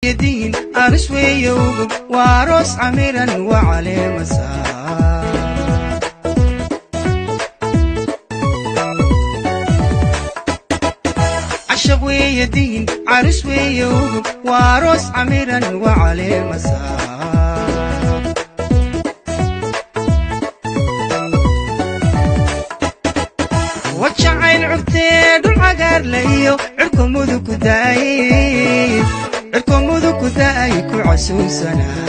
Diin aris weeye ugub, waa aroos camiran, waa caleemasaa. Cashaq weeye diin, caris weeye ugub, waa aroos camiran, waa caleemasaa. Wajacayl curtee dhul cagaarle iyo cirko mudug ku daay, cirko mudug ku daay, ku casuusanaa.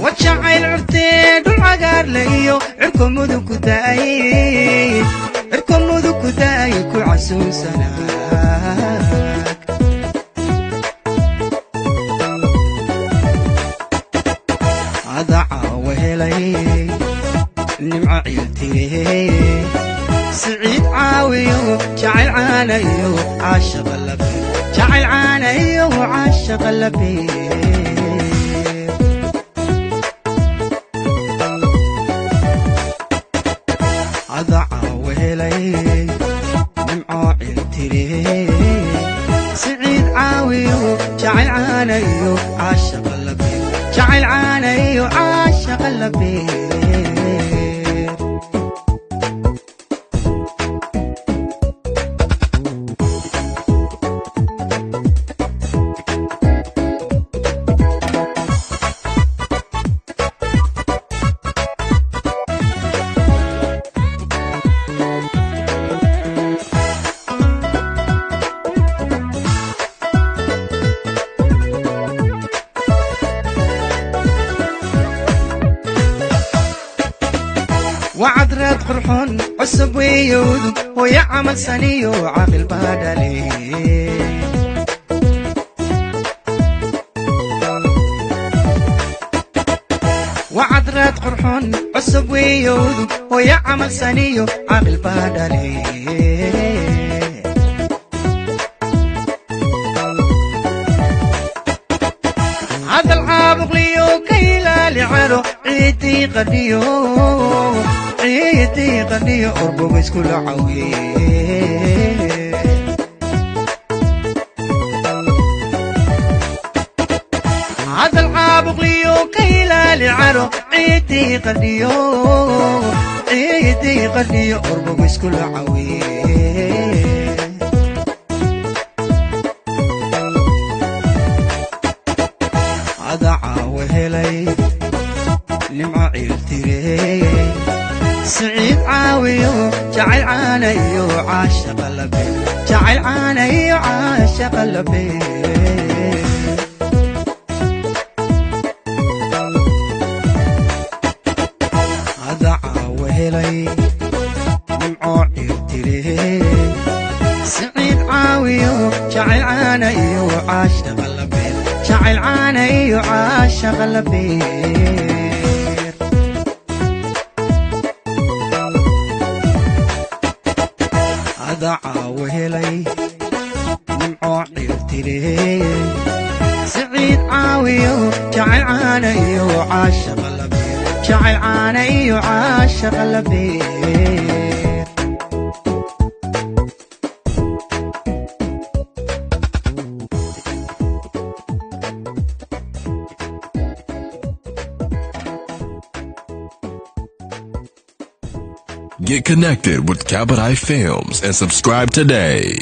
Wajacayl curtee dhul cagaarle iyo cirko mudug ku daay, cirko mudug ku daay, ku casuusanaa. Adacaawa helay nimco ciiltire, siciid caawiyo jacayl caanayo caashaqa labe, jacayl caanayo caashaqa labe. Adacaawa helay nimco ciiltire, siciid caawiyo jacayl caanayo caashaqa labe, jacayl caanayo caashaqa labe. Wacad raad qurxoon cusub weeyowdu, hooyo camal saniyo caaqil baa dhale. Wacad raad qurxoon cusub weeyowdu, hooyo camal saniyo caaqil baa dhale. Hadal caabuqliyo ka ilaali caro, ciiddii qadhiyo, ciiddii qadhiyo, orboga iskula cawiye. Hadal caabuqliyo ka ilaali caro, ciiddii qadhiyo, ciiddii qadhiyo, orboga iskula cawiye. Adacaawa helay nimco ciiltire, siciid caawiyo jacayl caanayo caashaqa labe, jacayl caanayo caashaqa labe. Adacaawa helay nimco ciiltire, siciid caawiyo jacayl caanayo caashaqa labe, jacayl caanayo caashaqa labe. Adacaawa helay nimco ciiltire, siciid caawiyo jacayl caanayo caashaqa labe, jacayl caanayo caashaqa labe. Get connected with Kabadai Films and subscribe today.